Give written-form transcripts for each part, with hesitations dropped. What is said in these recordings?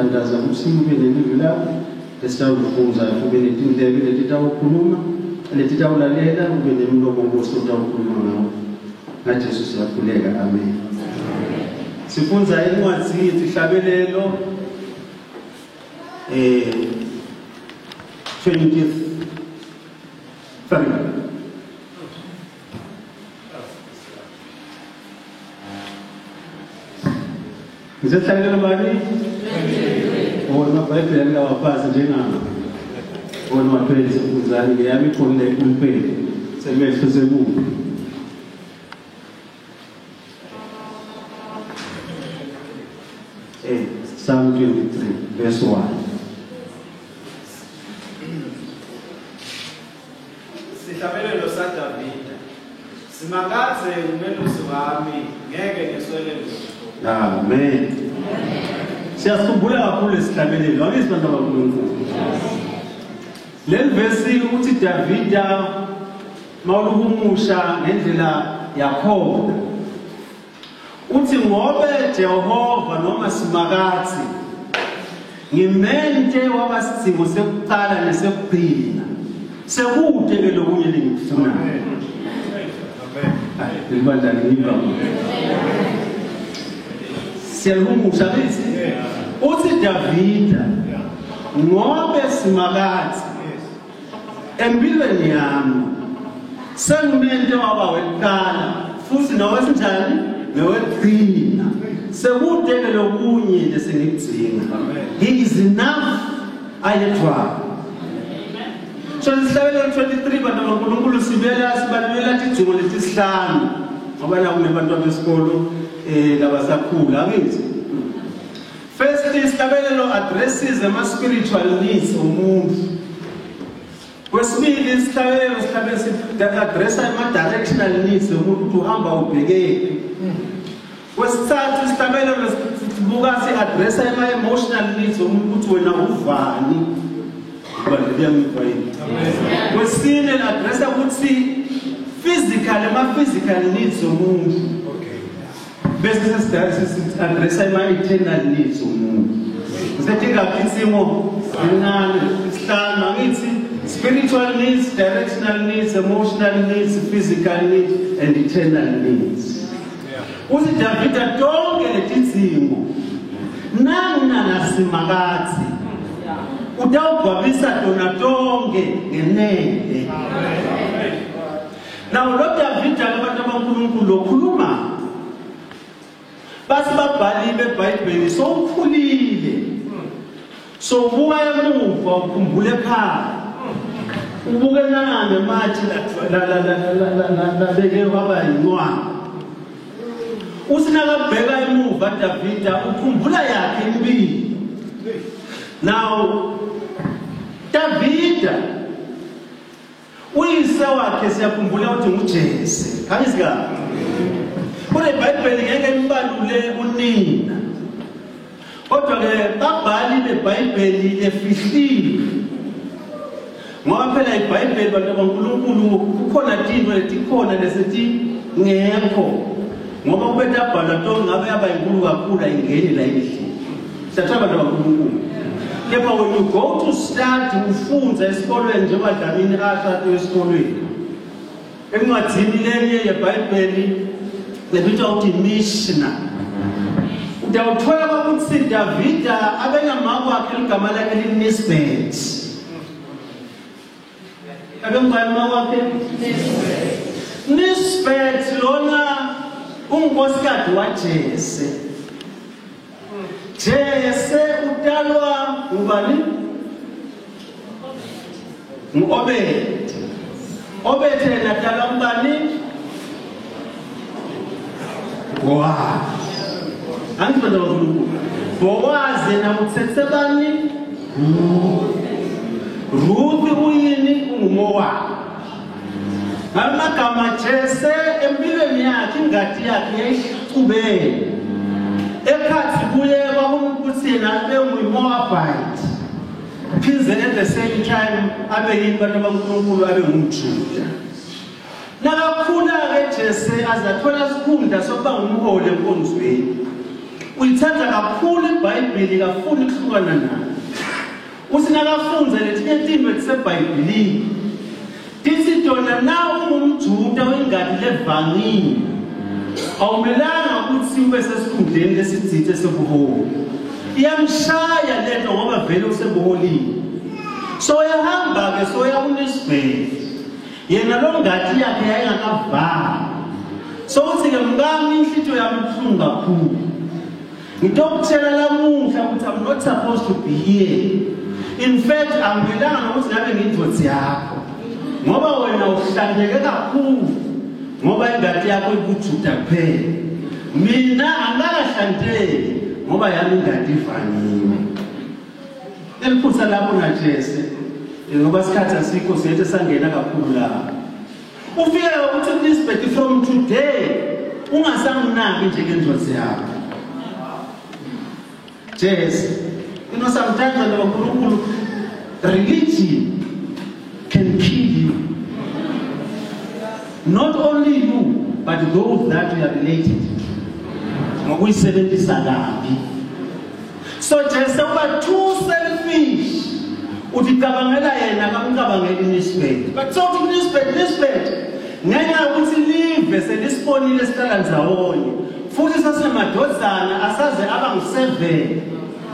Siyathandaza ukuthi kube nelivi lakho lesitawulifunza, kube netindlebe letitawukhuluma, letitawulalela, kube nemlomo Nkosi otawukhuluma ngawo. NgaJesu siyakhuleka, amen. Sifunza incwadi yesihlabelelo 23. Ngisehlabelelo bani? 23. Amabhayibheli angawapasi njengami. Wona waphele sifunzani ngeyami ikhona le pulpit. Semehlo sekubi. Psalm 23 verse 1. Sihlabelelo saDavida. Simakadze umelusi wami, ngeke ngiswele lutho. Amen. Siyasikhumbula kakhulu lesihlabelelo, angithi bantu abaNkulunkulu. Leli vesi uthi Davida mawuluhumusha ngendlela yakhona. Uthi ngobe Jehova noma Simakadze ngimente waba sidzingo sekuqala nesekugcina. Sekude ke lokunye lengikufunayo. Amen. Libandla ngiva. Siyahumusha kithi. Uthi Davida ngobe Simakadze empilweni yami sengimente waba wekuqala futhi nowesinjani nowekugcina. Sekude ke lokunye lesengikudzinga. He is enough ayedwa. So isihlabelelo 23 bantu baNkulunkulu sibela sibalulela tidzingo letisihlanu ngoba la kunebantu besikolo labasakhula angithi. First, isihlabelelo addresses ama spiritual needs omuntu. Kwesibili, isihlabelelo addressa ama directional needs omuntu, ukuthi uhamba ubhekephi. Kwesithathu, isihlabelelo sibuka si-addressa ama emotional needs omuntu, ukuthi wena uvani. Kwesine, addressa ukuthi physical ama physical needs omuntu. Bese sesi-addressa ama eternal needs omuntu. Ngisethi isimo sincane isihlanu angithi spiritual needs, directional needs, emotional needs, physical needs and eternal needs. Uthi Davida tonke letidzingo nangina Simakadze utawugcwabisa tona tonke ngenene. Now lo Davida abantu abankulunkulu okhuluma basi babhali beBhayibheli sowukhulile. So ubuka emuva ukhumbule ekhaya. Ubuke nangane mathi la la la la la beke kwaba yincwadi. Usinakabheka emuva Davida ukhumbula yakhe impilo. Now Davida uyise wakhe siyakhumbula ukuthi nguJese. Angizi kahle. Kule iBhayibheli ngeke imbalule unina. Kodwa ke babhali beBhayibheli efihlile. Ngoba phela iBhayibheli bantu baNkulunkulu kukhona tinto letikhona lesithi ngekho. Ngoba kube tabhalwa to ngabe yaba inkulu kakhulu ayingeni la endlini. Siyathola abantu baNkulunkulu. Kepha when you go to start ufunza esikolweni njengoba Dlamini asho esikolweni. Encwadini lenye yeBhayibheli lebitwa ukuthi Mishnah. Utawuthola ukuthi Davida abenamama wakhe ligama lakhe liNisbet. Abengubani mama wakhe? Nisbet lona ungunkosikazi waJese. Jese utalwa ngubani? NguObed. Obed yena utalwa ngubani? Boaz. Angithi baNkulunkulu. Boaz yena uthethe bani? Ruth uyini unguMowabi. Ngamagama Jese empilweni yakhe ingadi yakhe yayixubene. Ekhathi kuye kwakuthi yena abe nguMoabite. Phinde at the same time abe yini bantu baNkulunkulu abe ngumJuda. Nakakhula ke Jese azathola isikhundla sokuba ngumholi enkonzweni. Uyithanda kakhulu iBhayibheli, kafuni ukuhlukana nayo. Uthi nakafunze letinye tintfo letiseBhayibhelini, tithi tona na ungumJuda wengati levangile, awumelanga ukuthi ube sesikhundleni lesitsite sebuholi. Iyamshaya lento ngoba vele usebuholini. So uyahamba-ke soya kuNisbeth. Yena lo ngati yakhe yayingakavami. So uthi-ke mkami inhlitiyo yami ibuhlungu kakhulu. Ngitokutshela lamuhla ukuthi I'm not supposed to be here. In fact, angimelanga nokuthi ngabe ngiyindvodzi yakho. Ngoba wena uhlanzeke kakhulu. Ngoba ingati yakho ikuJuda kuphela. Mina angikakahlanteki ngoba yami ingati ivangiwe. Eliphutha lapho naJese ngoba isikhathi asikho siyethe sangena kakhulu lapho. Ufike ukuthi kuNisbeth from today ungasanginaki njengendlozi yakho. Jesse, you know sometimes abantu religion can kill you. Not only you, but those that you are related to. Ngokuyisebenzisa kabi. So Jesse uba too selfish. Uthi cabangela yena akamcabangeli Nisbeth. But so uthi Nisbeth, Nisbeth ngenxa yokuthi live selisibonile sihlala ndzawonye. Futhi sasemadozana asaze aba ngu-7.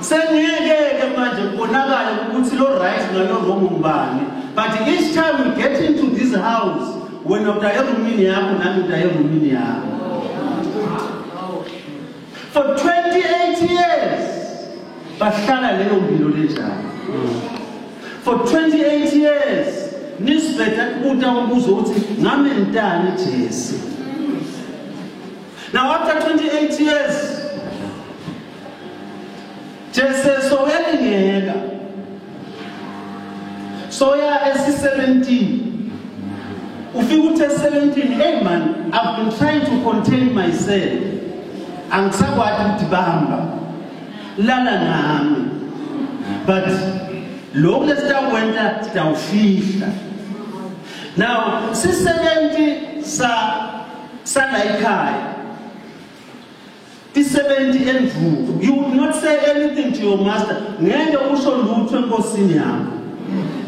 Sengeke-ke manje kubonakale ukuthi lo right nalo wrong ngubani. But each time we get into this house, wena udaye erumini yakho nami udaye erumini yakho. For 28 years bahlala leyo mpilo lenjalo. For 28 years Nisbeth akubuta umbuzo uthi ngamentani Jesse. Now after 28 years Jesse soyalingeka. Soya esi-17. Ufika uthi 17, hey man, I've been trying to contain myself. Angisakwati ukudibamba. Lala nami. But lokhu lesitakwenta sitawufihla. Now si-70 sa ekhaya. Ti-70 endvuku. You would not say anything to your master. Ngeke usho lutho enkosini yakho.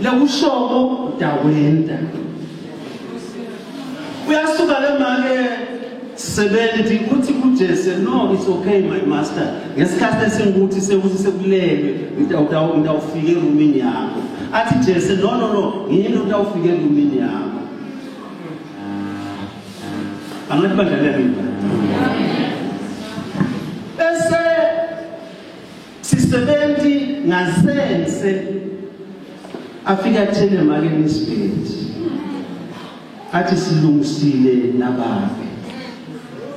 Lekushoko utawenta. Uyasuka ke make 70 uthi kuJese, no, it's okay my master. Ngesikhathi esingukuthi sekuthi sekulelwe ngitawufika erumini yakho. Athi Jese, no no no, ngiyini utawufika erumini yakho. Angathi bandla mina. Bese si-70 ngasense afika athele make Nisbeth. Athi silungisile nababe.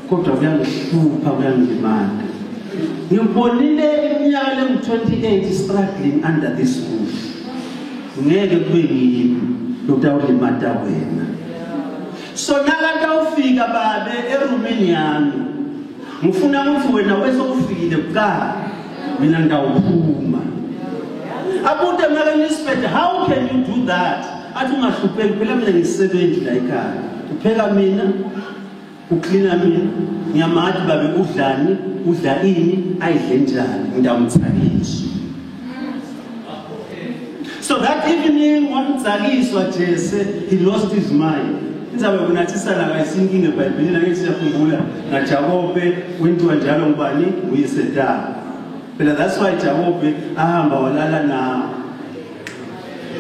Kodwa kuyangihlupha kuyangilimata. Ngibonile iminyaka lengu-28 struggling under this roof. Ngeke kube ngimi lokutawulimata wena. So nakatawufika babe erumini yami, ngifuna ukuthi wena bese ufikile kuqala, mina ngitawuphuma. Abute make Nisbeth, how can you do that? Athi ungahlupheki phela mina ngisebenzi la ekhaya. Upheka mina, uklina mina, ngiyamathi babe udlani, udla ini, ayidle njani, ngitawumthakiswa. So that evening wamthakiswa Jesse, he lost his mind. Inzabe kunathisana kayisinkinga eBhayibhelini angithi siyakhumbula ngaJakobe wentiwa njalo ngubani uyisetana. Phela that's why Jakobe ahamba walala na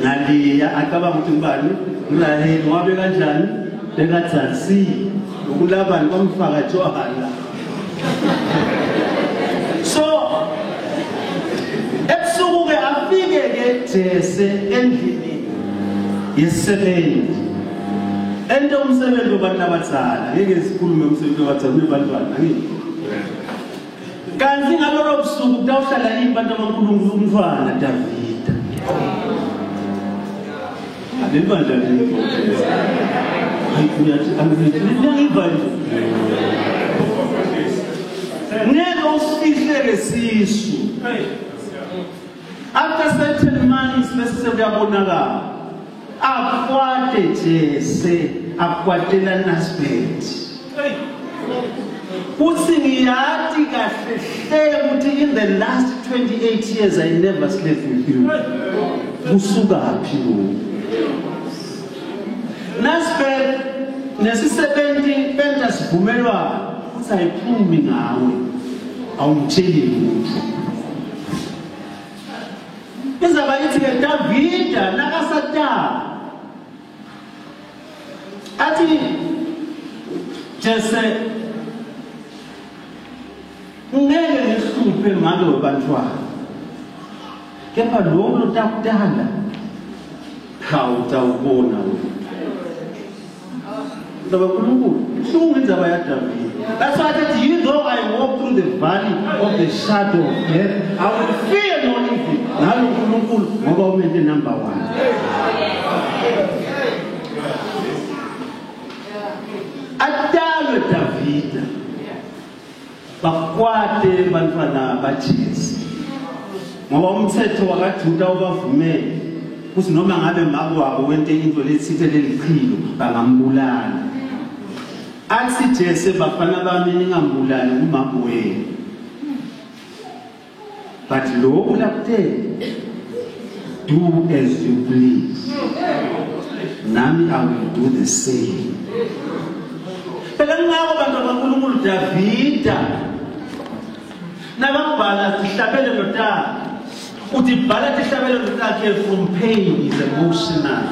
Naliya acabanga ukuthi ngubani uRaheli wabe kanjani bekatsatsi ukulabani kwamfaka tshwala. So ebusuku ke afike ke Jesse endlini yesisebenzi. Ento umsebenzi wabantu abadala ngeke sikhulume umsebenzi wabadala nebantwana angithi. Kanti ngalolo busuku kutawuhlala yini bantu abankulunkulu umntwana Davida. Leli bandla leli. Hayi uyathi angiva nje. Ngeke usifihleke sisu. After certain months bese sekuyabonakala. Akwate Jesse, akwatela Nasbeth. Uthi ngiyati kahle hle ukuthi in the last 28 years I never slept with you. Kusukaphi lokhu? Nasibe nesisebenzi benta sivumelwano ukuthi ayiphumi ngawe, awumtsheli lutho. Izaba ithi ke Davida nakasatana athi Jese ngeke ngihluphe make webantwana, kepha lo lotakutala khawutawubona wena. Ndaba uNkulunkulu ibuhlungu indzaba yaDavide. That's why I said, you though I walk through the valley of the shadow of death, I will fear no evil. Ngalo uNkulunkulu ngoba umente number 1. Atalwe Davida bakwate bantwana baJesu, ngoba umthetho wakaJuda ubavumele ukuthi noma ngabe make wabo wente into lethile lelichilo bangambulala. Athi Jese, bafana bami ningambulali kumama wenu, but lo ulakutele, do as you please, nami I will do the same. Phela ngako bantu baNkulunkulu Davida nababhala tihlabelelo takhe, uthi bhala tihlabelelo takhe from pain is emotional.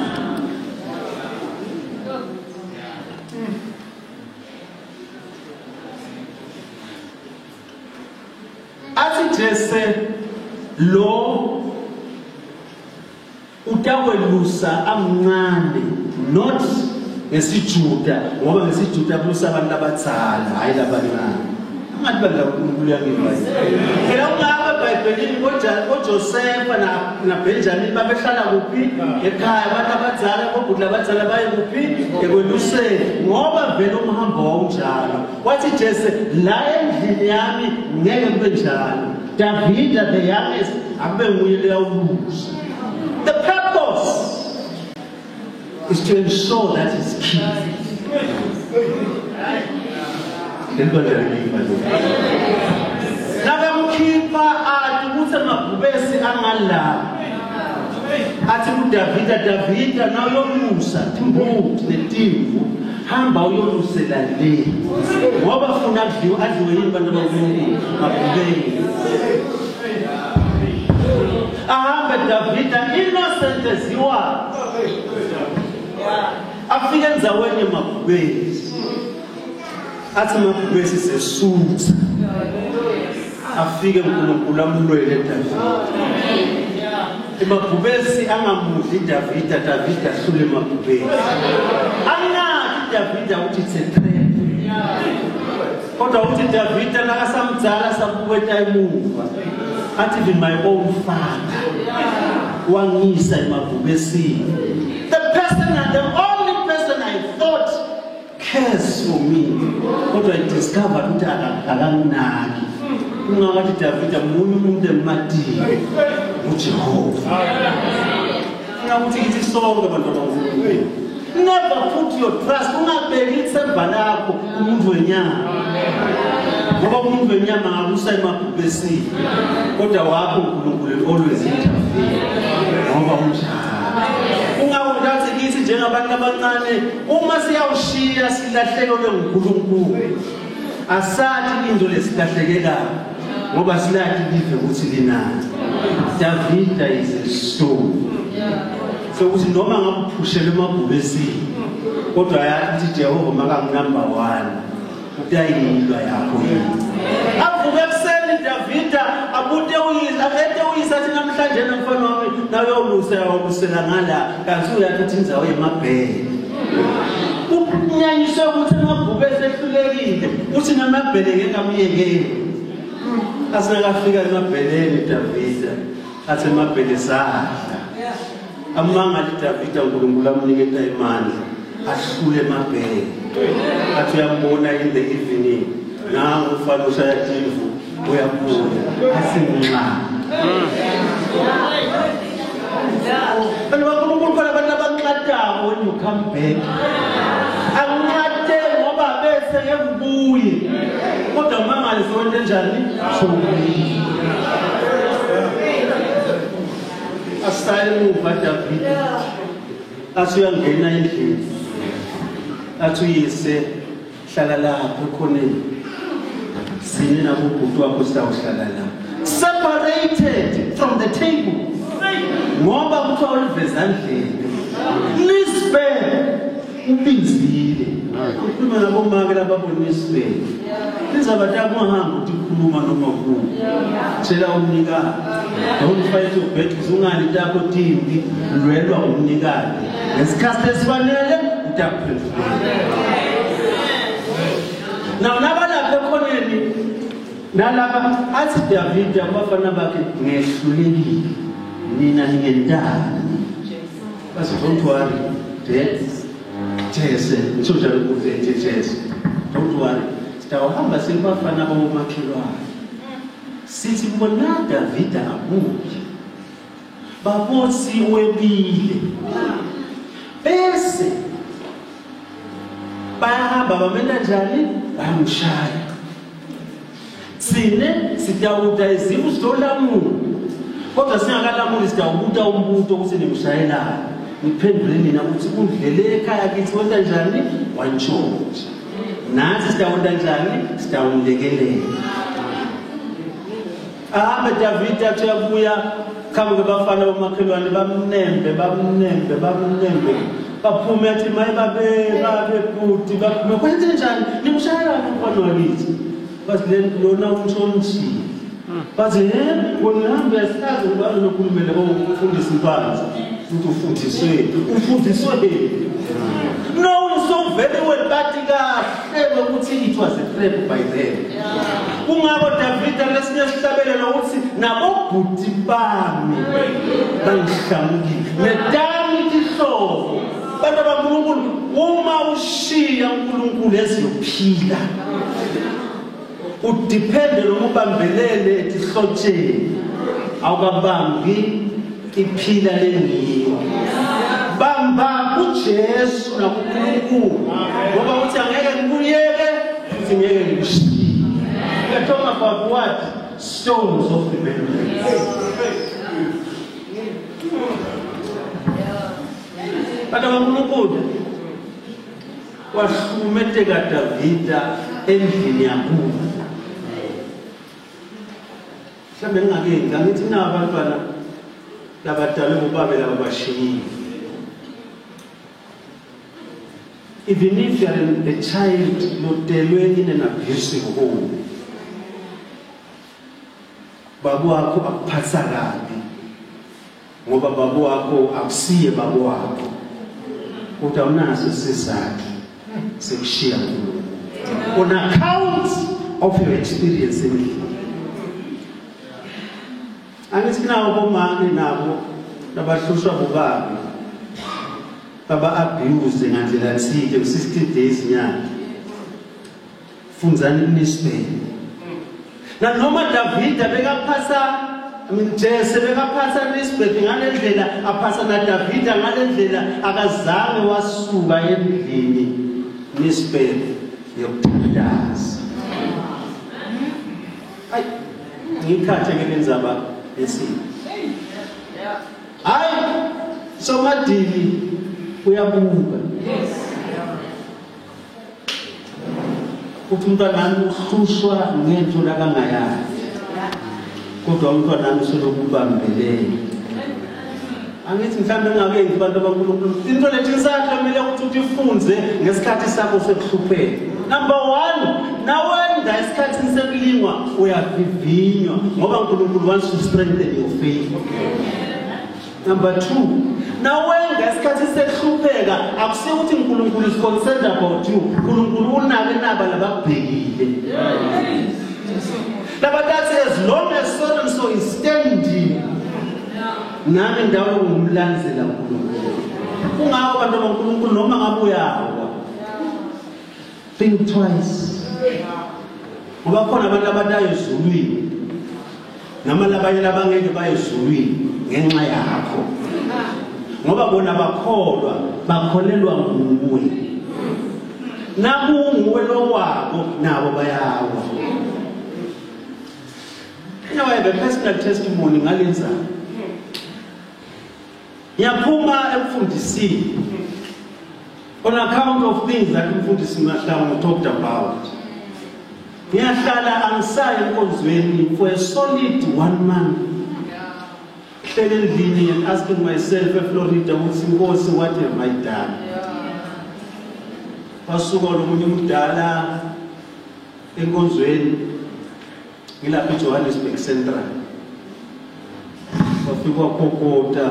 Athi Jese lo utawelusa amncane, not ngesiJuda, ngoba ngesiJuda kulusa abantu abadzala hayi labancane. Angathi bandla uNkulunkulu uyangiva yini? Phela ungaba eBhayibhelini koJosefa na Benjamin babehlala kuphi? Ekhaya. Abantu abadzala bobhuti labadzala baye kuphi? Ekweluseni, ngoba vele umhambo wawunjalo. Wathi Jese, la endlini yami ngeke kube njalo. Davida the youngest akube nguye leyawulusa. The purpose is to ensure that it's king. Nakamkhipha athi ukuthi amabhubesi angala. Athi kuDavida, Davida nawuyolusa timbuti netimvu, hamba uyolusela le, ngoba funa kudliwe adliwe yini bantu baNkulunkulu? Mabhubesi. Ahambe Davida innocent as you are, afike endzaweni yemabhubesi, athi amabhubesi sesutha. Afike uNkulunkulu amlwele Davida. Emabhubesi angamudli Davida, Davida ahlule emabhubesi. Angathi Davida uthi it's a trap, kodwa uthi Davida nakasamdzala sabukweta emuva, athi even my own father wangisa emabhubesini. The person and the only person I thought cares for me, kodwa I discovered ukuthi akanginaki. Ungathi Davida munye umuntu emadini uJehova. Ungakuthi kithi sonke abantu baNkulunkulu, never put your trust, ungabeki ithemba lakho kumuntu wenyama, ngoba umuntu wenyama angakusa emabhubesini, kodwa wakho uNkulunkulu always intervene, ngoba unjalo. Ungakuthi kithi njengabantu abancane, uma siyawushiya silahlekelwe nguNkulunkulu, asathi into lesilahlekelayo, ngoba silathi live ukuthi linani. Davida is a stone. So ukuthi noma ngakuphushela emabhubesini, kodwa yathi ukuthi Jehova makangu number 1 utayilwa yakho yini. Avuke ekuseni Davida abute uyise, akete uyise athi namhlanje namfana wami nawuyolusa yawalusela ngala, kanti uyathi uthi indzawo yemabhele. Ukunyanyiswe ukuthi amabhubesi ehlulekile, uthi namabhele ngeke amyekele. Asinakafika emabheleni Davida, athi emabhele sadla. Amangali Davida uNkulunkulu amniketa imandla, ahlule emabhele. Athi uyambona in the evening, nangu umfana ushaya timvu uyabuya, athi nxa. Bantu baNkulunkulu khona abantu abanxatako when you come back. Anginxate ngoba bese Ngeke ubuye. Kodwa mangale sokwenze njani? Sokubuyile. Asale emuva Davide. Athi uyangena endlini. Athi uyise hlala lapho ekhoneni. Sine nabobhuti wakho sitawuhlala la. Separated from the table. Ngoba kuthiwa ulivezandlebe. Lisbe ubizile. Ukhuluma nabomake lababona isibele. Lizabantu abahamba ukuthi ukhuluma noma kuwo. Tshela umnikazi. Don't fight your battles, ungali takho timbi, lwelwa umnikazi. Ngesikhathi esifanele utakuphendula. Now nabalapha ekhoneni nalapha athi David abafana bakhe ngehlulekile nina ningendani. Bathi don't worry, Dad. Jesse, ngisho ukuthi Jesse. Don't worry. Sitawuhamba sibafana bomakhelwane. Sithi bona David abuye. Babothi webile. Bese bayahamba bamenda njani? Bayamshaya. Sine sitawuta izimu sizolamula. Kodwa singakalamuli sitawubuta umbuto ukuthi nimshayelani. Niphendule nina ukuthi undlele ekhaya kithi wenza njani? Wantshontsha. Nathi sitawuta njani? Sitawumlekelela. Ahambe David athi uyabuya qhamuke bafana bomakhelwane bamnembe bamnembe bamnembe. Baphume athi maye babe babe bhuti baphume kwenze njani? Nimshayelani umfana wakithi? Bathi lona umtshontshile. Bathi he wena hambe asilazi ngoba nokhulumela bomfundisi phansi. Uthi ufundiswe, ufundiswe. No, so very well bathi kahle ukuthi it was a trap by them. Kungako David lesinye sihlabelelo ukuthi nabobhuti bami bangihlamukile. Nedami tihlobo. Bantu baNkulunkulu uma ushiya uNkulunkulu eziyophila. Udepende noma ubambelele etihlotsheni. Awukabambi iphila lengiyo. Bamba uJesu nakuNkulunkulu. Ngoba uthi angeke ngikuyeke futhi ngeke ngikushiye. We are talking about what? Stones of remembrance. Bantu baNkulunkulu wahlumeteka Davida endlini yakubo. Mhlawumbe ngingakenzi angithi naba abantwana labadalwe ngobaba laba bashiyile. Even if you are a child lotelwe in an abusive home, baba wakho akuphatha kabi ngoba baba wakho akusiye baba wakho, kodwa unaso isizathu sekushiya uNkulunkulu on account of your experience endlini. Angithi nabo bomame nabo labahlushwa bobaba baba abuse ngandlela thile ku-60 days nyaka. Funzani kunisibele. Na noma Davida bekaphasa, I mean Jesse bekaphatha Lisbeth ngalendlela aphasa na Davida ngalendlela, akazange wasuka endlini Lisbeth yokuthandaza. Ay ngikhathe ke lenzaba esithi. Hayi somadili uyabuka. Yes. Uthi umntwanami uhlushwa ngento lakangayazi. Kodwa umntwanami selokubambelele. Angithi mhlawumbe ngingakenzi abantu baNkulunkulu. Into lethi sakhamele ukuthi utifunze ngesikhathi sakho sekuhlupheka. Number 1, nawenda esikhathini sekulingwa uyavivinywa ngoba uNkulunkulu wants to strengthen your faith. Number 2, nawenda esikhathini sekuhlupheka akusiyo ukuthi uNkulunkulu is concerned about you. uNkulunkulu unake naba lababhekile. Labathi as long as so and so is standing, nami ndawo ngumlandzela uNkulunkulu. Kungako abantu baNkulunkulu noma ngabe uyawa, think twice. Ngoba khona abantu abadayo ezulwini nama labanye labangeke baye ezulwini ngenxa yakho. Ngoba bona bakholwa, bakholelwa nguwe. Nakunguwe lowabo nabo bayawa. Now I have a personal testimony ngalenza. Ngiyaphuma emfundisini on account of things that umfundisi Mahlangu talked about. Ngiyahlala angisayi enkonzweni for a solid 1 month. Hlele endlini and asking myself eFlorida ukuthi Nkosi, what have I done? Wasuka lomunye umdala enkonzweni ngilapha eJohannesburg Central. Wafika wakokota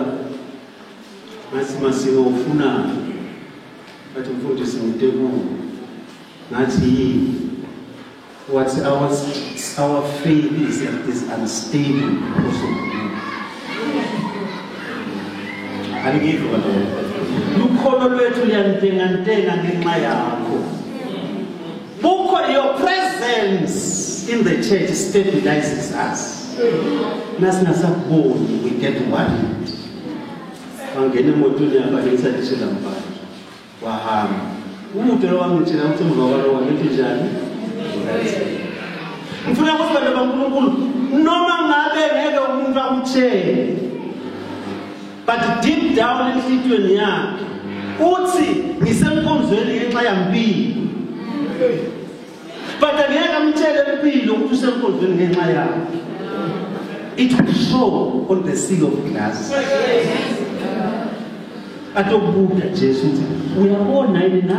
ngathi Masinga ufuna, bathi mfundisi ngitekuwe. Ngathi yini? What our faith is unstable because of you. Angive kalokho. Lukholo lwethu liyantengantenga ngenxa yakho. Bukho your presence in the church stabilizes us. Nasingasakuboni we get worried. Wangena emotweni yabalisa lishela mbali. Wahamba. Umuntu lo wangitshela ukuthi emva kwalo ngithi njani? Ngifuna ukuthi bantu baNkulunkulu noma ngabe ngeke umuntu akutshele, but deep down enhlitiyweni yakhe uthi ngisenkonzweni ngenxa yampilo, but angeke amtshele impilo ukuthi usenkonzweni ngenxa yakhe. It will show on the sea of glass. Atokubuta Jesu uthi uyabona yini na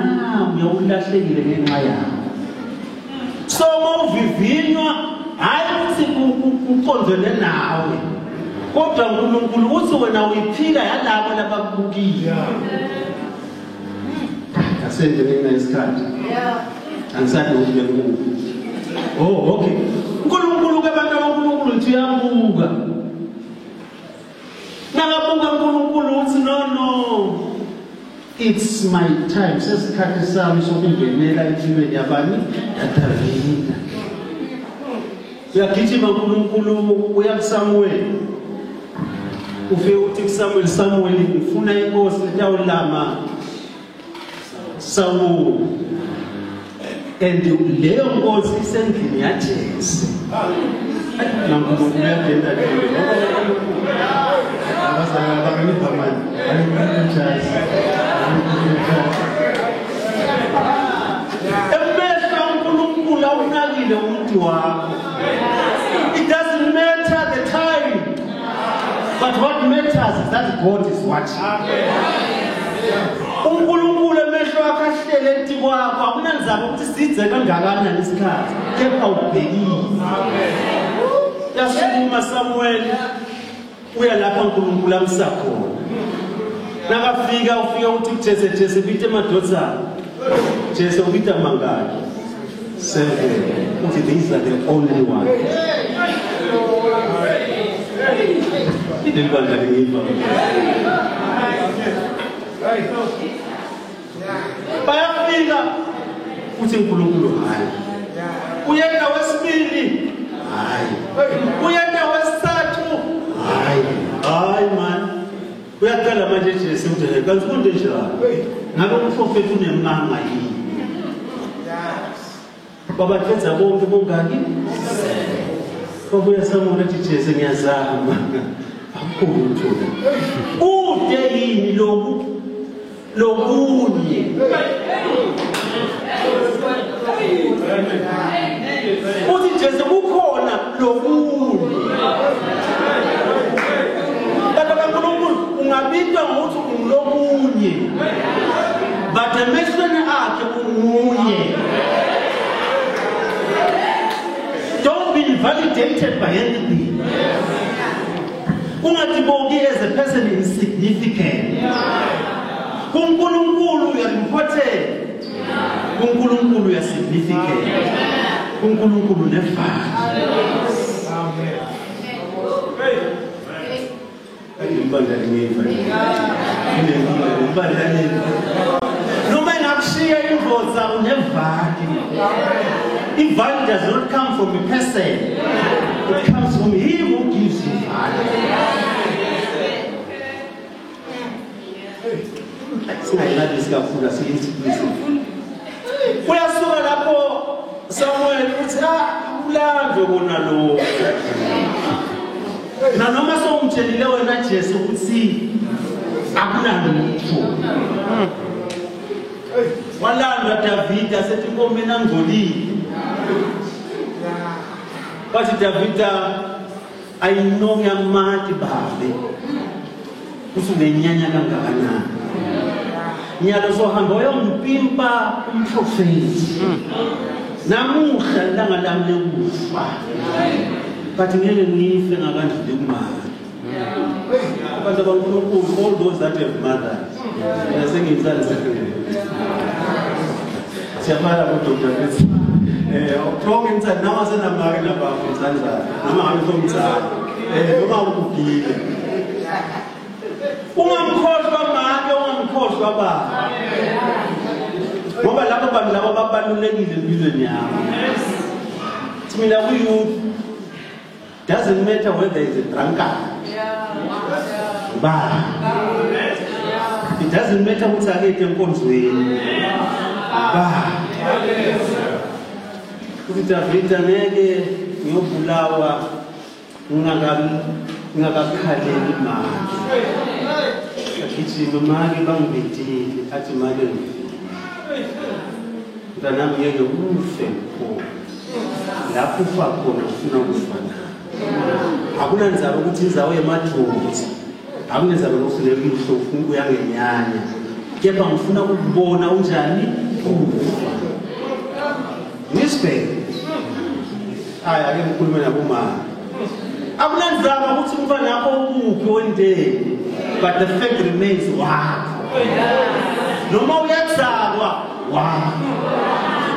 uyawulahlekile ngenxa yakho. So mawuvivinywa hayi ukuthi kuqondene nawe, kodwa uNkulunkulu uthi wena uyiphila yalabo labakubukile. Asende mina isikhathi. Angisathi ukuthi bekukubi. Oh, okay. uNkulunkulu ke abantu abankulunkulu uthi uyabuka. Nakabuka uNkulunkulu uthi no. It's my time. Sesikhathi sami sokungenela empilweni yabani? YaDavida. Uyagijima uNkulunkulu uya kuSamuel. Ufike uthi kuSamuel, Samuel ngifuna inkosi etawulama Saul. And leyo nkosi isendlini yaJese. NaNkulunkulu uyagenda nje. Abazalwane bangipha manje. Emehlo uNkulunkulu awunakile umuntu wakho. It doesn't matter the time, but what matters is that God is watching. uNkulunkulu emehlo akhe ahlele etikwakho, akunandzaba ukuthi sidze kangakanani isikhathi, kepha ubhekile. Yasukuma Samuel uya lapha uNkulunkulu amsa khona. Nakafika ufika uthi Jese, Jese bite madodana. Jese ubita mangaki? 7. Uthi these are the only ones. Idibandla lingiva. Bayafika uthi uNkulunkulu hayi. Uyena wesibili hayi. Uyena wesithathu hayi. Hayi man. Uyaqala manje Jesu uthi kanti kunde njani? Ngabe umprofeti unemanga yini? Babathetha bonke bongaki? Babuya Samuel athi Jesu ngiyazama. Akukho lutho. Ude yini loku lokunye? Uthi Jesu kukhona lokunye. Ungabitwa ngokuthi ungulokunye, but emehlweni akhe unguye. Don't be validated by anything. Ungatibongi as a person insignificant. KuNkulunkulu you are important. KuNkulunkulu you are significant. KuNkulunkulu unefani. Amen. Noma ingakushiya indoda unevali. Ivalue does not come from a person. It comes from him who gives you value. Singayilali kakhulu asiyenzi. Akulandwe kona lokho. Nanoma sowungitshelile wena Jesu ukuthi akunalutho. Walandwa Davida sethi inkomo angcolile. Bathi Davida ayinonge amati babe. Uthi unenyanya kangakanani. Nyalo sohamba uyompimpa umprofeti. Namuhla ilanga lami lokufa. But ngeke ngife ngakandlule kumama. Abantu abankulunkulu, all those that have mothers. Sengiyizale sehlukene. Siyafana kuDr. Fitz. Konke ngithanda noma senamake nabafo ngithanda noma ngabe somzali. Noma ukugile. Ungamkhohlwa make, ungamkhohlwa baba. Ngoba labo bantu labo babalulekile empilweni yakho. Mina ku-youth doesn't matter whether he's a drunkard. Ba. It doesn't matter ukuthi akekho enkonzweni. Ba. Uthi Davida ngeke ngiyobulawa ngingakakhaleli mali. Agijima make bangibethile athi make ngifile. Mntanami ngeke ufe khona. Lapho ufa khona ufuna ukufa nawe. Akunandzaba ukuthi indzawo yemadvodza. Akunandzaba ukuthi unemihlo ufuna uyangenyanya. Kepha ngifuna ukubona unjani ufa. Nisibheke. Hayi ake ngikhulume nabomama. Akunandzaba ukuthi umfana wakho ukuphi wendeni. But the fact remains wakho. Noma uyathakwa wakho.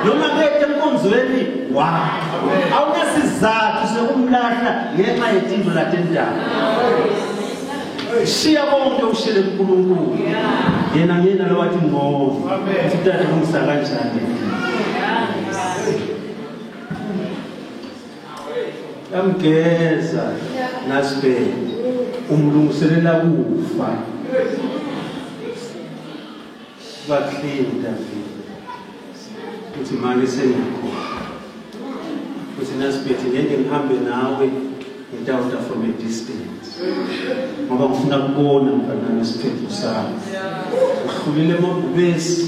Noma ngeke enkonzweni wakho. Awunasizathu sokumlahla ngenxa yetindlu latendaba. Shiya konke ushele kuNkulunkulu. Yena ngiyena lo wathi ngcono. Uthi lungisa kanjani. Yamgeza nasibe umlungiselela kufa. Ba clean David. Uthi manje sengikhona. Uthi nasibethe ngeke ngihambe nawe ngitawuta from a distance. Ngoba ngifuna ukubona mfana isiphetho sami. Uhlulile amabhubesi,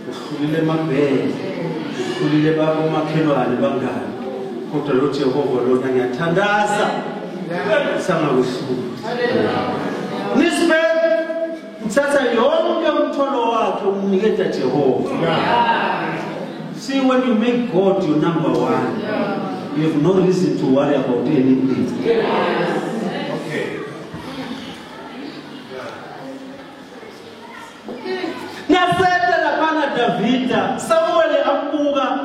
uhlulile amabhele, uhlulile babomakhelwane bangani. Kodwa lo Jehova lona ngiyathandaza sangakuhlula. Nisbe uthatha yonke umthwalo wakhe umniketa Jehova. See, when you make God your number one, you have no reason to worry about anything. Okay. Naseta laphana Davida, Samuel ambuka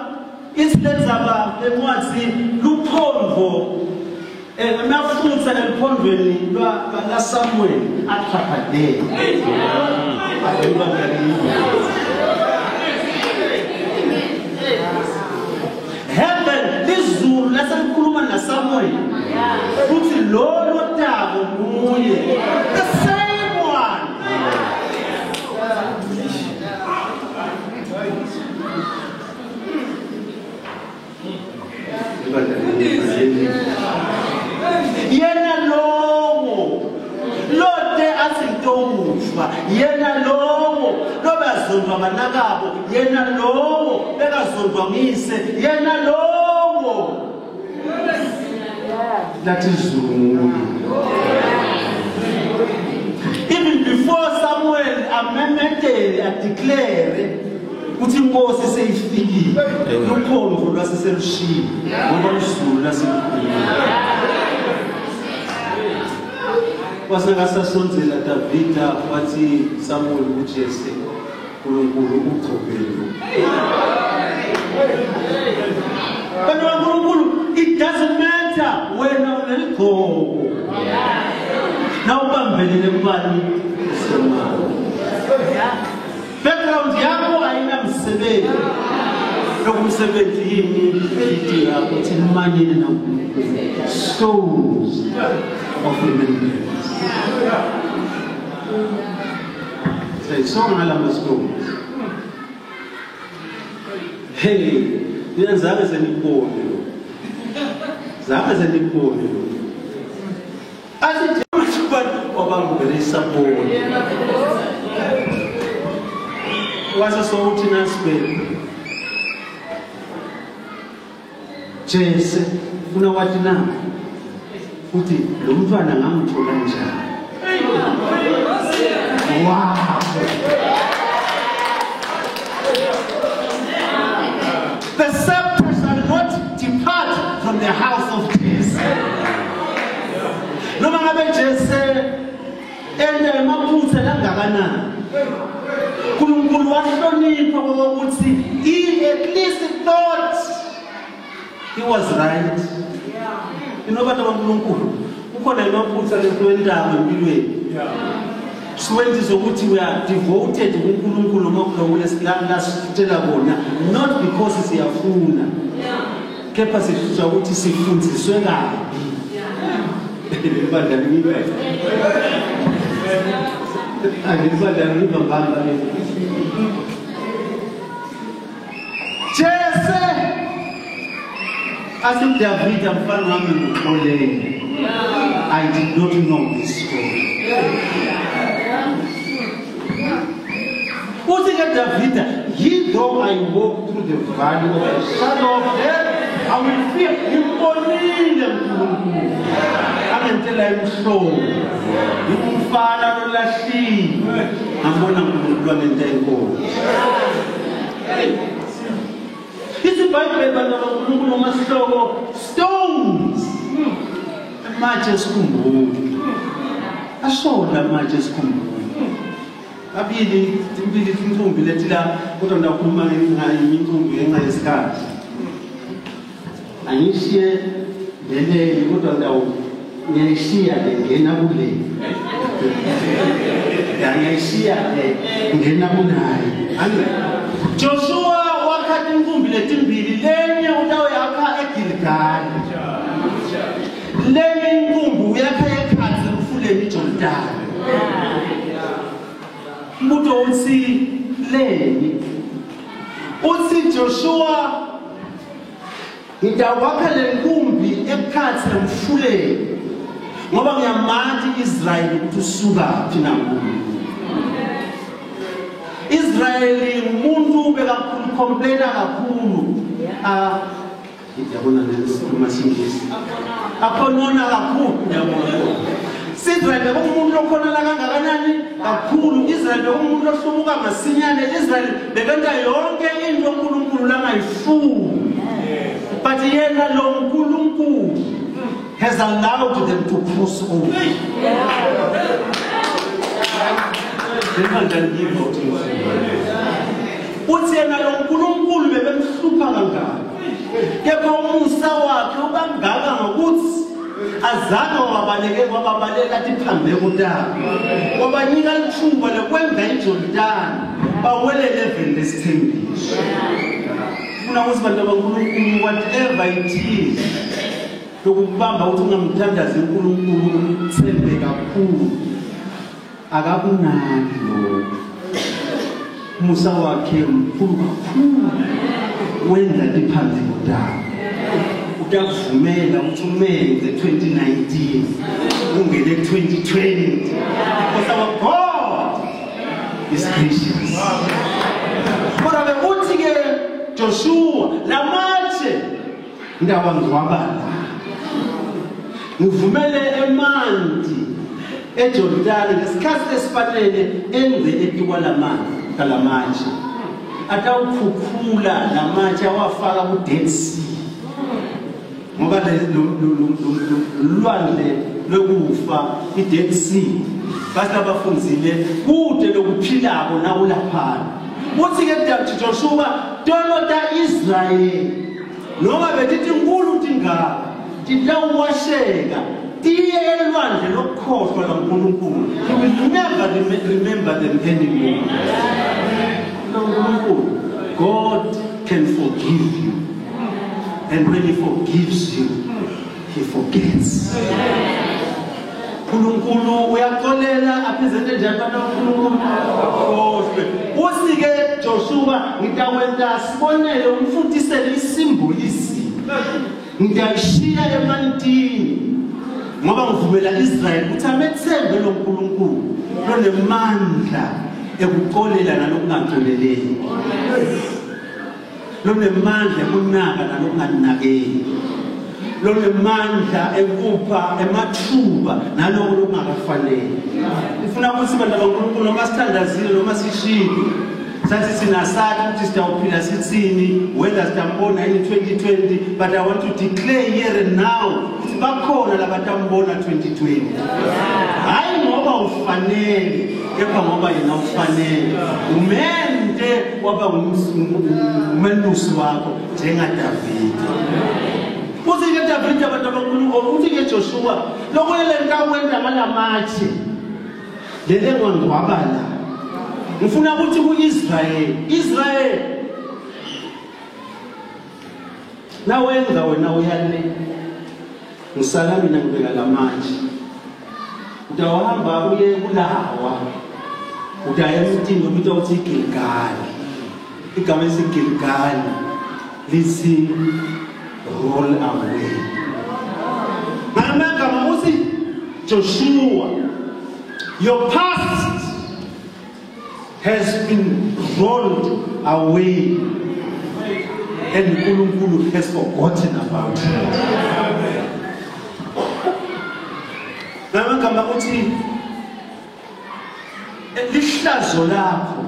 isilenzaba lencwadi luphondvo emafutha eliphondvweni lwa Samuel achaphadele. Heaven lizulu lasemkhuluma naSamuel futhi lo lotako nguye the same one. Yena lowo lote asintomufa, yena lowo lobazondwa banakabo, yena lowo bekazondwa ngise, yena lowo lathi izulu. Even before Samuel amemetele adeclare ukuthi inkosi seyifikile, lukhombo lwaseselushilo ngoba izulu laselukhulile. Wasengasasondzela Davida wathi Samuel kuJese, uNkulunkulu ugcobele. Bantu baNkulunkulu, it doesn't matter wena uneligcobo. Nawubambelele kubani usemali. Background yakho ayinamsebenzi. Lokumsebenzi yini ithi yakho ukuthi nimanyene naNkulunkulu. Stones of remembrance. Sayisonga ngalama stones. Hey, nina zange senibone lo. Zange senikubone lokho. Athi wabambela isaboni. Wase sowuthi nasibele. Jese ufuna wathi na uthi lo mntwana ngamthola njani? Wow. The scepter shall not depart from the house of Jesse. Noma ngabe Jesse ende emaphutha langakanani, uNkulunkulu wahlonipha ngokuthi he at least thought he was right. Inobantu baNkulunkulu kukhona emaphutha lesiwendawo empilweni. Siwenza ukuthi we are devoted kuNkulunkulu ngokulokulesilala kona, not because siyafuna. Kepha sifisa ukuthi sifundiswe kabi. Ibandla ngibe. Angibandla ngibe ngibamba le. Jesse athi David mfana wami ngixolele. I did not know this story. Uthi ke David, he though I walk through the valley of the shadow of death, I will fear. Ngibonile uNkulunkulu. Angentela imhlolo. Ngumfana lolahliwe. Ngambona uNkulunkulu angenta inkolo. Ithi iBhayibheli bantu baNkulunkulu amasihloko stones. Amatshe esikhumbuzo. Ashona amatshe esikhumbuzo. Abili timbili tinqumbi lethi la kodwa ndakhuluma ngenqumbi ngenxa yesikhathi. Angishiye lele kodwa ndawo ngiyayishiya le ngena kule. Ngiyayishiya le ngena kunaye. Joshua wakha inqumbi letimbili lenye utawo yakha eGilgal. Lenye inqumbi uyakha ekhatsi emfuleni iJordan. Mbuto uthi leni uthi Joshua ngidawakha lenkumbi ekhatsi emfuleni ngoba ngiyamathi Israel ukuthi usuka phi naNkulunkulu. Israel umuntu bekakhulu complaina kakhulu. Ngiyabona lesikhuluma singisi akhonona kakhulu ngiyabona. Israel bekumuntu okhonela kangakanani kakhulu. Israel bekumuntu ohlubuka masinyane. Israel bekenta yonke into uNkulunkulu langayifuni. But yena lo uNkulunkulu has allowed them to cross over. Uthi yena lo uNkulunkulu bebemhlupha kangaka. Kepha umusa wakhe ubangaka ngokuthi azange wabaleke wababalela tiphambeko tabo. Wabanika lithuba lokwenza iJordan bawelele eveni lesithembiso. Funa ukuthi bantu baNkulunkulu whatever it is lokubamba ukuthi ungamthandazi uNkulunkulu umthembe kakhulu akakunaki lokho. Umusa wakhe mkhulu kakhulu wenza tiphambeko tabo. Uyakuvumela ukuthi umenze 2019 ungene 2020 because our God is gracious. Kodwa ke uthi ke Joshua lamatshe ndawangcwaba la ngivumele emanti eJordan ngesikhathi esifanele enze etikwa lamanzi kalamatshe atawukhukhula lamatshe awafaka ku Dead Sea ngoba lolwandle lokufa i-Dead Sea bathi abafunzile kude lokuphilako nawulaphana. Uthi ke Joshua tono ta Israel noma betithi inkulu tingaka titawasheka tiye elwandle lokukhohlwa laNkulunkulu. You will never remember them anymore. God can forgive you. And when he forgives you, he forgets. uNkulunkulu uyaxolela aphezele njani abantu uNkulunkulu akhohlwe. Uthi ke Joshua ngitawenta sibonele umfundisele isimbolisi. Ngiyashiya emantini ngoba ngivumela Israel ukuthi amethembe lo nkulunkulu lonemandla ekuxolela nalokungaxoleleki, lonemandla ekunaka nalokunganakeki, lonemandla ekupha emathuba naloko lokungakafanele. Ngifuna ukuthi bantu baNkulunkulu noma sithandazile noma sishilo sathi sinasathi ukuthi sitawuphila sithini, whether sitambona in 2020, but I want to declare here and now ukuthi bakhona labatambona 2020. Hayi ngoba ufanele, kepha ngoba yena ufanele. Umente waba umelusi wakho njengaDavide. Uthi ke Davide abantu baNkulunkulu, uthi ke Joshua, lokulele ntakwenda ngalamatshe lele ngwangwaba la. Ngifuna ukuthi ku-Israel, Israel nawenza wena uyale, ngisala mina ngibeka lamatshe, utawuhamba uye kulawa, utaya emtini obitwa uthi iGilgali. Igama elithi lithi roll away. Ngamagama uthi Joshua, your past has been rolled away and uNkulunkulu has forgotten about it. Ngamagama uthi lihlazo lakho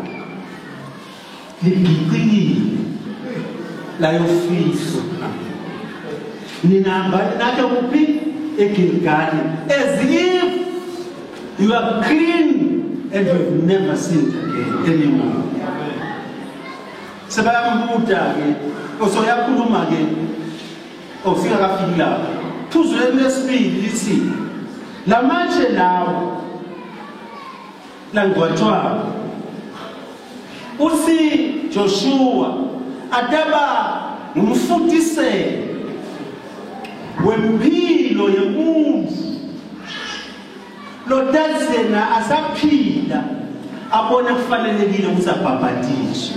ligiqikile layofiso. Ninahamba nakhe kuphi? eGilgali, as if you are clean and you have never sinned again anymore. Sebayambuta ke, osoyakhuluma ke, osingakafiki lapho. Phuzu lesibili lithi lamatshe lawo langcwatshwa uthi Joshua ataba ngumfutiselo wempilo yemuntu lotatsena asaphila abona kufanelekile ukuthi abhabhatiswe.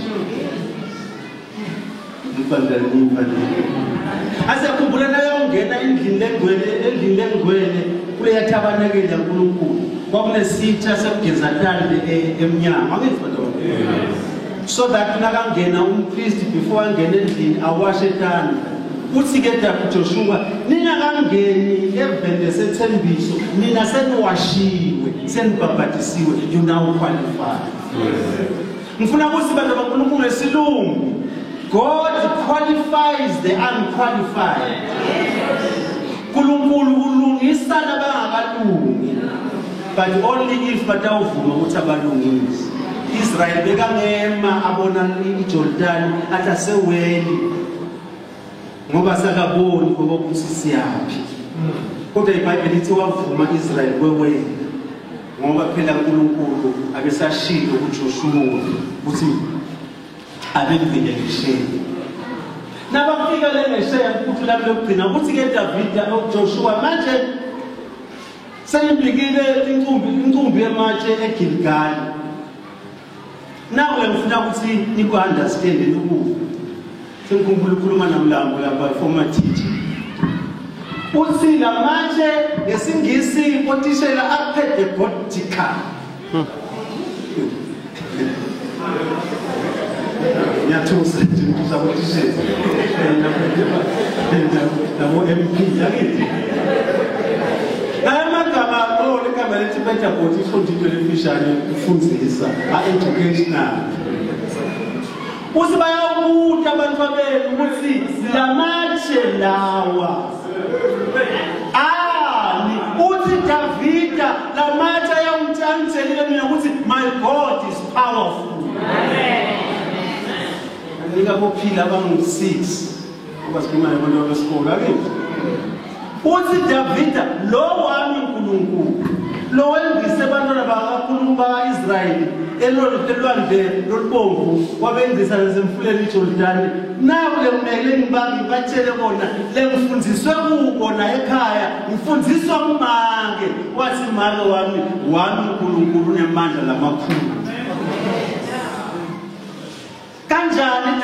Asiyakhumbula nayongena endlini lengcwele, endlini lengcwele kuleya thabanekele yaNkulunkulu kwakunesitsha sekugeza tande emnyango, angithi bantu? So that nakangena umpriest before angene endlini awashe tandla. Uthi ke Joshua, ningakangeni evende sethembiso, nina seniwashiwe, senibhabhatisiwe, you now qualify. Ngifuna ukuthi bantu baNkulunkulu ngesilungu, God qualifies the unqualified. uNkulunkulu ulungisa labangakalungi, but only if batawuvuma ukuthi abalungise. Israel bekangema abona iJordan athi aseweli ngoba sakaboni ngoba siyaphi. Kodwa iBhayibheli lithi wavuma Israel kwewela ngoba phela uNkulunkulu abesashilo kuJoshua ukuthi abemvile ngesheya. Nabafika le ngesheya ukuthi lami lokugcina ukuthi ke Davida oJoshua manje seyimbikile incumbi yematshe eGilgali. Nawe ngifuna ukuthi niku-understand ukuva. Sengikhumbula ukukhuluma namlambo lapha, former teacher. Uthi lamatshe ngesingisi otishela apedagogical. Ngiyathusa nje ngithusa abotishela nabo MP yakithi. Amagama igama lethi pedagogy ifunda into lefishane ufundisa a-educational. Uthi bayabuta abantu babenu ukuthi lamatshe lawa ani. Uthi Davida lamatshe ayangitshelile mina ukuthi my God is powerful. Anika bophila abangu-6 kuba sikhuluma nabantu besikolo akithi. Uthi Davida lo wami uNkulunkulu lo wendise abantwana bakaNkulunkulu baka-Israyeli elwandle lolubomvu wabenzisa nasemfuleni iJordani. Naku lekumele ngibatshele kona lengifundiswe kubona ekhaya, ngifundiswa kumake. Wathi make wami uNkulunkulu unemandla lamakhulu. Kanjani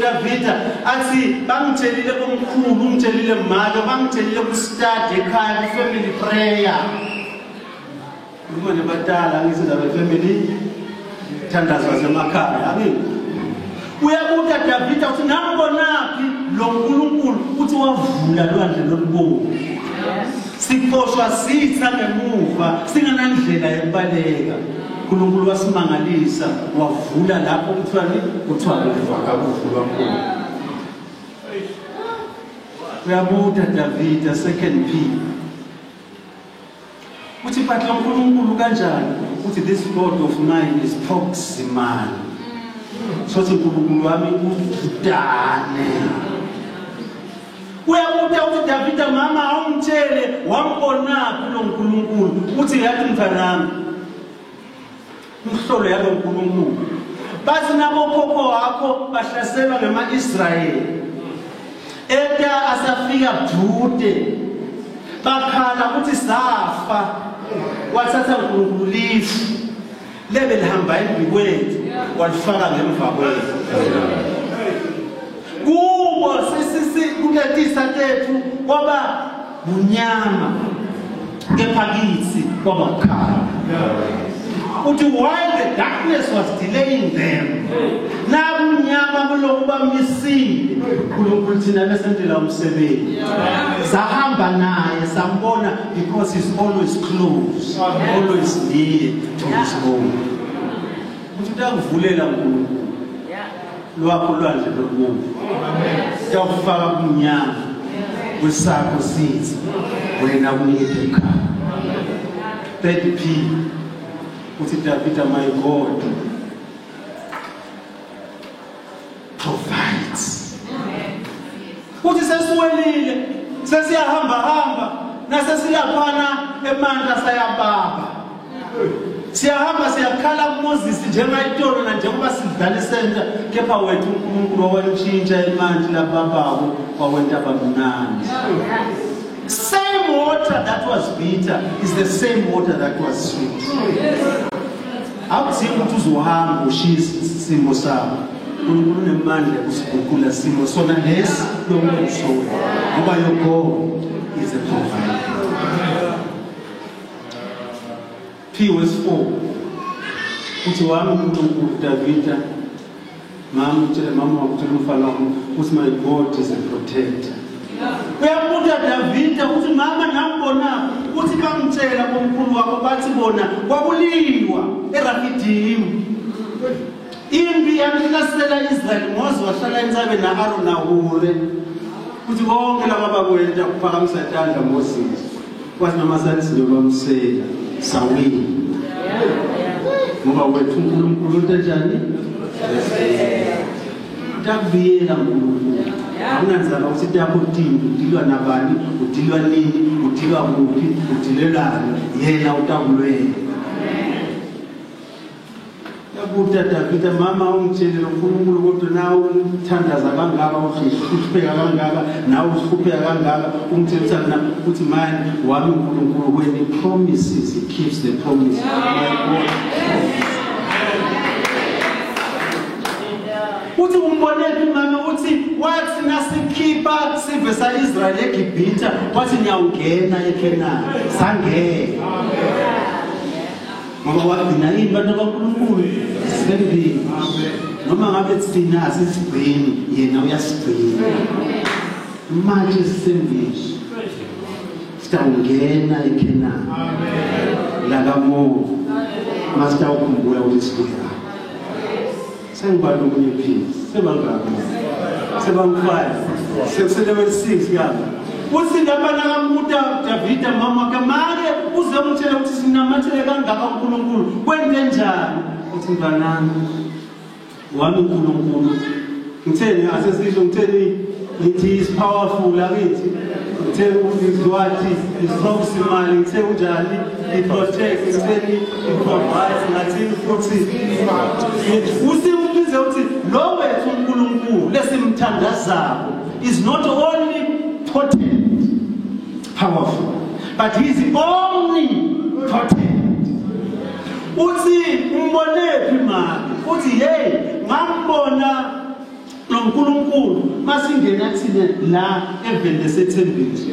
Davida athi bangitshelile komkhulu, ungitshelile make, bangitshelile ku-study ekhaya, ku-family prayer. Uma nabadala ngithi indaba ye-family thandazo wasemakhaya, angithi. Uyabuta Davida uthi nambonaphi lo nkulunkulu uthi wavula lwandle lolubomvu. Sixoshwa sitha ngemuva singanandlela yokubaleka. uNkulunkulu wasimangalisa wavula lapho kuthiwa ni kuthiwa kuvaka kuvulwa khona. Uyabuta Davida second P. Uthi but lo nkulunkulu kanjani? Uthi this God of mine is proximal. Sothi uNkulunkulu wami udane. Uyabuta uthi Davida mama awungitshele wambonaphi lo nkulunkulu? Uthi yathi mfanami umhlolo yalo nkulunkulu. Bathi nabokhokho wakho bahlaselwa ngema-Israyeli. Eta asafika Jude bakhala ukuthi safa. Wathatha uNkulunkulu lifu lebe lihamba embi kwethu walifaka ngemva kwethu. Kubo sisisi kuletisa tethu kwaba bunyama kepha kithi kwaba kukhanya. Uthi while the darkness was delaying them, nabunyama kuloku bamisile uNkulunkulu thina besendela umsebenzi. Sahamba naye sambona because he's always close, always near to his own. Uthi utakuvulela uNkulunkulu lwakho lwandle lolubomvu. Uyakufaka kumnyama kwesakho sithi wena kunikete ekhaya. Third P. Uthi Davida my God provides. Uthi sesiwelile, sesiyahamba hamba, nasesilaphana emandla sayababa. Siyahamba siyakhala kuMoses njengayitolo na njengoba sidlala isenta, kepha wethu uNkulunkulu wawantshintsha emandla lababako wawenta bamnandi. Same water that was bitter is the same water that was sweet. Akudingi ukuthi uzohamba ushiye isimo sakho. uNkulunkulu unemandla yokusiguqula simo sona lesi lokusona. Ngoba your God is a provider. P verse 4. Uthi wami uNkulunkulu Davida, mama utshele mama wakho utshele umfana wakho uthi my God is a protector. Uyabuta Davida uthi mama nambona uthi bangitshela komkhulu wakho bathi bona kwakuliwa eRafidimu. Impi yamhlasela Israel Moses wahlala entsabeni na-Aaron naHure. Uthi konke laba bakwenta kuphakamisa tandla Moses. Kwathi noma sathi siyobamsela sawini. Ngoba wethu uNkulunkulu untanjani? Utakubiyela uNkulunkulu. Akunanzaba ukuthi takho tini udilwa nabani, udilwa nini, udilwa kuphi, udilelani, yena utakulwela. Yabuta Davida mama ungitshele uNkulunkulu kodwa nawe umthandaza kangaka uhlupheka kangaka nawe uhlupheka kangaka ungitshela na uthi mine wami uNkulunkulu when he promises he keeps the promise. My God. Uthi umbonephi mama uthi wathi nasikhipha sive sa-Israyeli eGibhithe wathi niyawungena eKhenani sangena. Ngoba wagcina yini bantu baNkulunkulu sibili. Noma ngabe thina asisigcini yena uyasigcina. Manje sisembili sitawungena eKhenani lakamoya masitawukhumbula ukuthi sibuya. Sengibala omunye phisi sebangaki sebangu-5 seku-7 yabo. Uthi lapha nakambuta Davida mama kamake uze umtshele ukuthi sinamathele kangaka uNkulunkulu kwente njani? Uthi mntanami wami uNkulunkulu ngitheni asesisho ngitheni ngithi is powerful akithi ngithe uzizwathi is proximal ngithe unjani he protects ngitheni he provides ngathi futhi usimbize uthi lo wethu uNkulunkulu lesimthandazako is not only potent, powerful, but he is omnipotent. Uthi umbonephi mama? Uthi hey, Ngambona noNkulunkulu masingena thina la eveni lesethembiso.